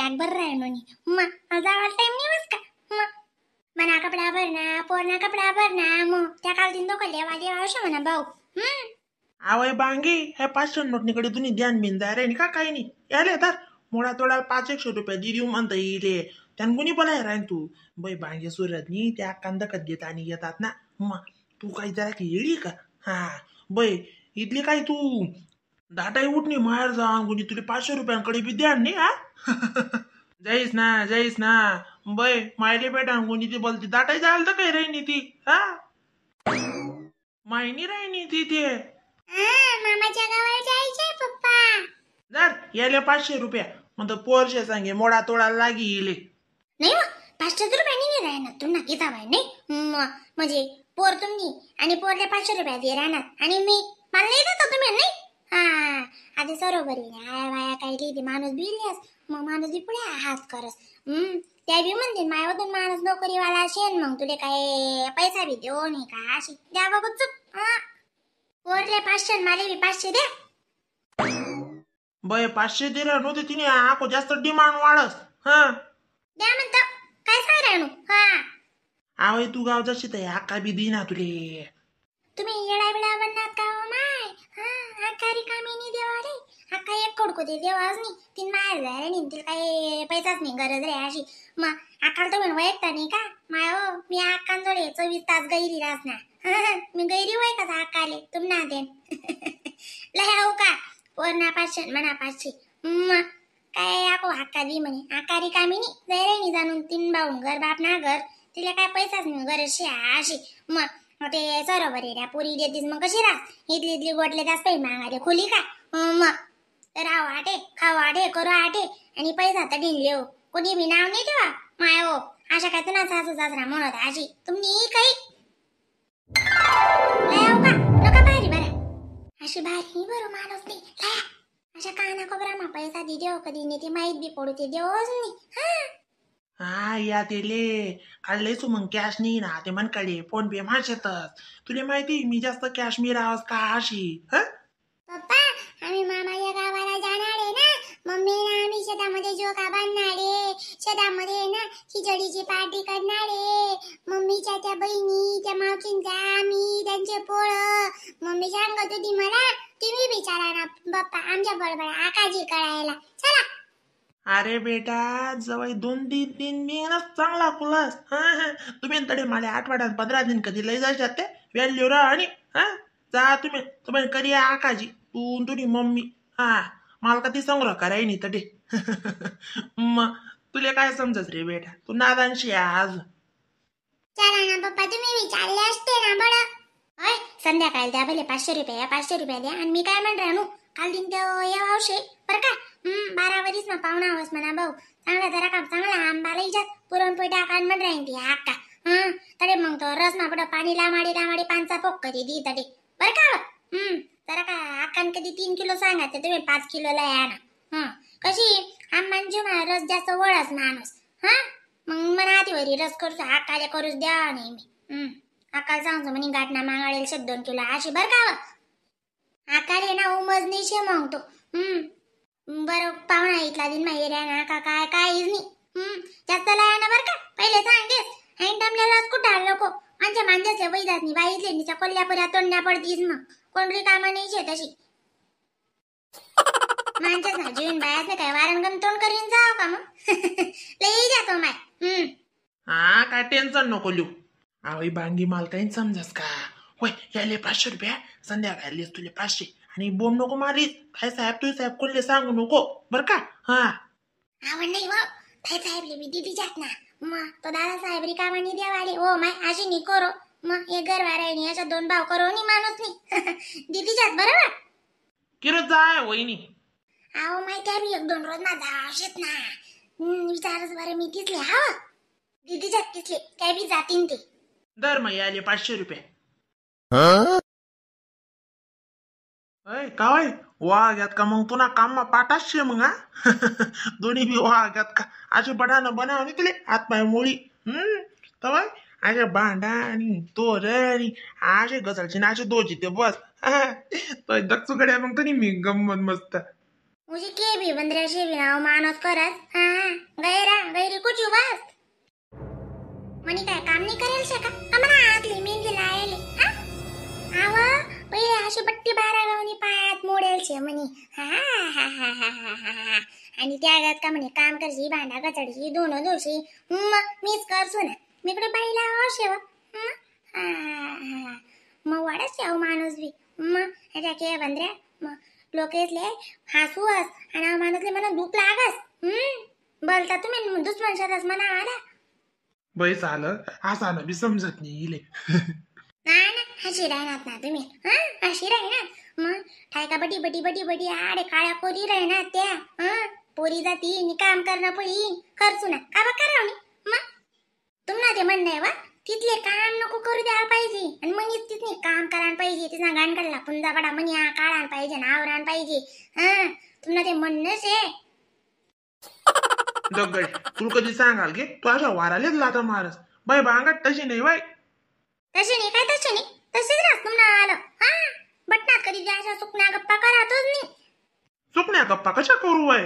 Bag भर राहिलो नी. मग मला जावाला टाइम नाही बस का. मग मना कपडा भरणा, पोरणा कपडा भरणा, मग त्या काल दिन दोघं लेवा देवा अशा म्हणा भाऊ. आवय बांगी हे 500 नोटनीकडे तुम्ही ध्यान बिन जाय रे का काही नाही. याले तर मोडा तोडा 500 रुपये दी देऊ म्हणता येईल त्यान कोणी बोलाय राहीन तू. बाई बांगे सुरत नी त्या कांदा देत आणि येतात ना. मग तू काही जरा की येडी का? हा बाई इथली काय तू दाटाई उठणी माहेर जा कोणी तुला 500 रुपयांकडे बी ध्यान नाही. हा जाईस ना जाईस ना बाई मायले बेटा कोणी ती बोलती दाटाई जायला तर काही राहिनी ती. हा मायनी राहिनी ती ते मामाच्या गावाला जायचंय पप्पा. जर याले 500 रुपया मग पोरशे सांगे मोडा तोडा लागी येले. नाही मग 500 रुपये नाही राहणार तू नक्की जावाय नाही. म्हणजे पोर तुम्ही आणि पोरले 500 रुपये दे राहणार आणि मी मला नाही देतो तुम्ही नाही. हा आधी बरोबर आहे आया वाया काही लिहिते माणूस बी लिहास मग माणूस बी पुढे हात करस. त्या बी म्हणते मायावरून माणूस नोकरीवाला असेल मग तुले काय पैसा बी देऊ नाही का अशी द्या बघू चुप. हा पोरले 500 मला बी 500 द्या. बय 500 दे नव्हते तिने आको जास्त डिमांड वाढस. हा द्या म्हणतो काय सांग राहणू. हा आवय तू गाव जशी तर आका बी देना तुले. तुम्ही येडा बिडा बनणार का हो माय? हा आका रिकामी नाही देवा रे, आका एक कडको दे देवाच नाही तीन माहेर जायला नाही तिला काही पैसाच नाही गरज रे अशी. मग आकाला तर म्हणून ऐकता नाही का माय? हो मी आकांजोडे 24 तास गैरी राहस ना. मी गैरी वय का आकाले तुम ना then लय हो का पोरणा 500 म्हणा 500. मग काय आको हाका दी म्हणे आका रिकामी नाही जाय रे नाही जाणून तीन भाऊन घर बाप ना घर तिला काय पैसाच नाही गरज शे अशी. मग ते बरोबर आहे त्या पोरी देतीस मग कशी रास इथली इथली गोटले तास पै मागाले खोली का. मग राव आटे खाऊ आटे करू आटे आणि पैसा तर ढिंगले हो कोणी बी नाव नाही ठेवा माय हो. अशा काय तुला सासू सासरा म्हणत अशी तुम्ही काही लय हो का नका भारी बरं अशी भारी बरं माणूस नाही लया अशा काना कोबरा मा पैसा दि देव कधी नाही ते माहीत बी पडू ते देवच नाही. हा हा या तेले काढलेच मग कॅश नाही ना ते मनकडे फोन पे मारशातच. तुला माहिती मी जास्त कॅश मी राहस का अशी. हा पप्पा आम्ही मामाच्या गावाला जाणार आहे ना, मम्मी ना आम्ही शेतामध्ये जोका बांधणार आहे, शेतामध्ये ना खिचडीची पार्टी करणार आहे, मम्मीच्या त्या बहिणी त्या मावशींच्या आम्ही त्यांचे पोळं. मम्मी सांगत होती मला तुम्ही विचारा ना पप्पा आमच्या बरोबर आकाजी करायला चला. अरे बेटा जवळ 2-3 दिन मी ना चांगला खुलास. हा तुम्ही तडे मला आठवड्यात 15 दिन कधी लई जायच्यात ते व्हॅल्यू रा आणि हा जा तुम्ही तुम्ही कधी आकाजी तू तुझी मम्मी. हा मला कधी संग्रह कराय नाही तडे. मग तुला काय समजत रे बेटा तू नादांशी आज. चला ना पप्पा तुम्ही विचारले असते ना बरं. होय संध्याकाळी द्या भले 500 रुपये 500 रुपये द्या. आणि मी काय म्हणणार नु काल दिन यावशे बरं का. 12 वरीस ना पाहुणा हवस म्हणा भाऊ चांगला जरा काम चांगला आंबाला इजात पुरणपोळी टाकान म्हण राहीन ती आक्का. तरी मग तो रस मा पुढं पाणी लामाडी लामाडी पानचा पोक कधी दी तरी बरं का. जरा का आक्कान कधी 3 किलो सांगा ते तुम्ही 5 किलोला या ना. कशी आंबांची रस जास्त वळस माणूस. हा मग मना आतीवरी रस करूच आकाले करूच द्या नाही मी. आकाला सांगतो म्हणे गाठना मागाळेल शे 2 किलो अशी बरं का. आकाले ना उमज नाही शे मग तो. बरं पाहुणा इथला दिन माहिती ना का काय काय नाही. जास्त लाया ना बरं का पहिले सांगेस ऐन टाइमला कुठं नको आमच्या मांजसले वैदात नाही बाईतले निच्या कोल्हापुरात तोंडण्या पडतीस मग कोण रिकामा नाही शे तशी माणसंच ना जीवन बायाच नाही काय वारण तोंड करीन जाव का मग. लई जातो माय. हा काय टेन्शन नको लिहू. आवई बांगी माल काही समजस का? होय याले 500 रुपया संध्याकाळी तुले 500 आणि बोंब नको मारीस. काय साहेब तू साहेब कोणले सांगू नको बर का. हा आवड नाही हो ताई साहेबले बी दिदी जात ना मग तो दादा साहेब रिकामानी देवाले हो माय अशी नी करो मग हे गरवारायनी अशा 2 भाव करो नी माणूस नी. दिदी जात बरोबर किरत जाय वहिनी. अहो माय त्या बी 1-2 रोज ना जाशीत ना विचारच बरं मी तिथले. हा दिदी जात तिथले त्या बी जातीन ते. दर मग याले 500 रुपये. अय काय वा घ्यात का मग तुला काम पाटाशे मग. हा दोन्ही बी वा घ्यात का असे बडानं बनाव नी तुले हातपाय मोळी. तवाय असे भांडा आणि तोर आणि असे गजालचे ना असे दोजी ते बस. तो दक्षुकडे मग तरी मी गंमत मस्त. मुझे के बी बंदऱ्याशी बी नाव मानस करस. हा गैरा गैरी कुठची बस म्हणे काय काम नाही करेल शका का म्हणा आतली मेहंदी लायली. हा आव पहिले अशी बट्टी बारा गावनी पायात मोडेल शे म्हणे. हा हा हा हा हा हा. आणि त्या गात का म्हणे काम करशी भांडा कचडशी दोन दोशी मग मीच करसू ना मी कडे बाईला शेवा. हा मग वाढच याव माणूस बी मग ह्याच्या के बंदऱ्या मग लोक इथले हसूस आणि माणूसले म्हणा दुख लागस. बोलता तुम्ही दुश्मन शरस म्हणा आला बाई चाल असा ना बी समजत नाही इले. ना ना हशी राहणार ना तुम्ही. हा हशी राहणार मग ठायका बटी बटी बटी बटी आडे काळ्या पोरी राहणार त्या. हा पोरी जाती नि काम करणं पडी करसू ना का बा करावं मग तुम्हाला ते म्हणणं आहे वा तिथले काम नको करू द्यायला पाहिजे आणि मग तिथने काम करायला पाहिजे तिथं गाण काढला पुंजा बडा म्हणी हा काढायला पाहिजे ना आवरायला पाहिजे. हा तुम्हाला ते म्हणणंच आहे. दगड तुला कधी सांगाल गे तू अशा वारालेच लाथा मारस बाई बांगट तशी नाही बाई. तशी नाही काय तशी नाही तशीच राहत तुम्हाला आलं. हा बटनात कधी अशा सुकण्या गप्पा करातच नाही. सुकण्या गप्पा कशा करू बाई?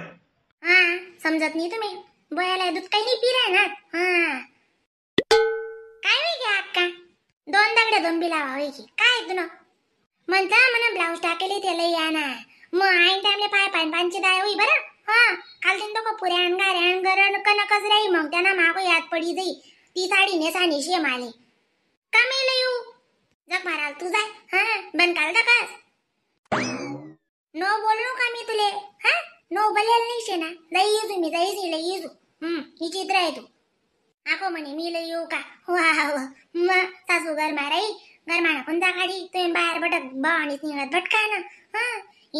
हा समजत नाही तुम्ही बयाला दूध काही नाही पिराय ना. हा काय होई गे अक्का दोन दगडे दोन बिलावा होई की काय तुला म्हणता म्हणा ब्लाऊज टाकेले ते लई या ना मग आईन टाइमले पाय पाय पानची दाय होई बरं. हा काल दिन तो पुऱ्या अंगाऱ्या गरण कनकच राही मग त्यांना मागो याद पडी जाई ती साडी नेसानी शे माले का मी लई येऊ जग माराल तू जाय. हा बन काल दकास नो बोलू का मी तुले. हा नो बलेल नाही शे ना लई येऊ मी जाईस लई येऊ. ही चित्र आहे तू आको म्हणे मी लई येऊ का वा वा मग सासू घर माराई घर माना कोणता खाडी तुम्ही बाहेर भटक बाणीत निघत भटका ना. हा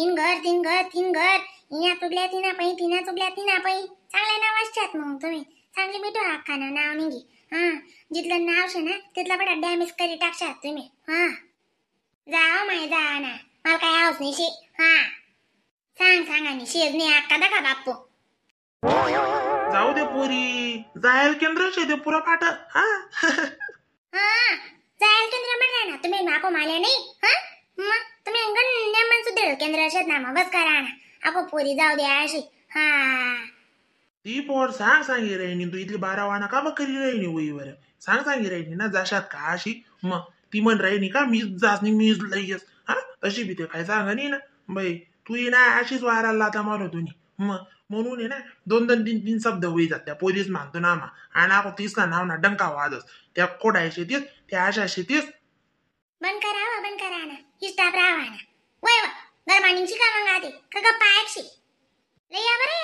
इन घर तीन घर तीन घर इना चुगल्या तिना पै तिना चुगल्या तिना पै चांगल्या नाव असतात मग तुम्ही चांगली मिठू हाकाना नाव निघी. हा जिथलं नाव शे ना तिथला बडा डॅमेज करी टाकशात तुम्ही. हा जाओ माय जा ना मला काय हाऊस नाही शे. हा सांग सांग आणि शेज नाही अक्का दाखा बाप्पू. जाऊ दे पोरी जायल केंद्र शे दे पुरा फाट. हा हा जायल केंद्र म्हणलं ना तुम्ही माको माले नाही. हा मग तुम्ही अंगण नेमन सुद्धा केंद्र शेत ना मग बस करा ना अको पोरी जाऊ दे अशी. हा ती पोर सांग सांगी राहिनी तू इथली बारा वाना का बकरी राहिनी वहीवर सांग सांगी राहिनी ना जाशात का अशी मग ती म्हण राहिनी का मीच जास नाही मीच लईयस. हा तशी बी ते काय सांग नाही ना बाई तू ये ना अशीच वाराला लाथा मारू तुम्ही मग म्हणून आहे ना दोन दोन तीन तीन शब्द होई जात त्या पोरीच मानतो ना मा आणि आपण तीसला नाव ना डंका वाजस त्या खोडाय शेतीस त्या अशा शेतीस. बंद करावा बंद करा ना हिस्टाप राहा ना वय वा गरमानी शिका मग आधी का गप्पा ऐकशी लई या बरं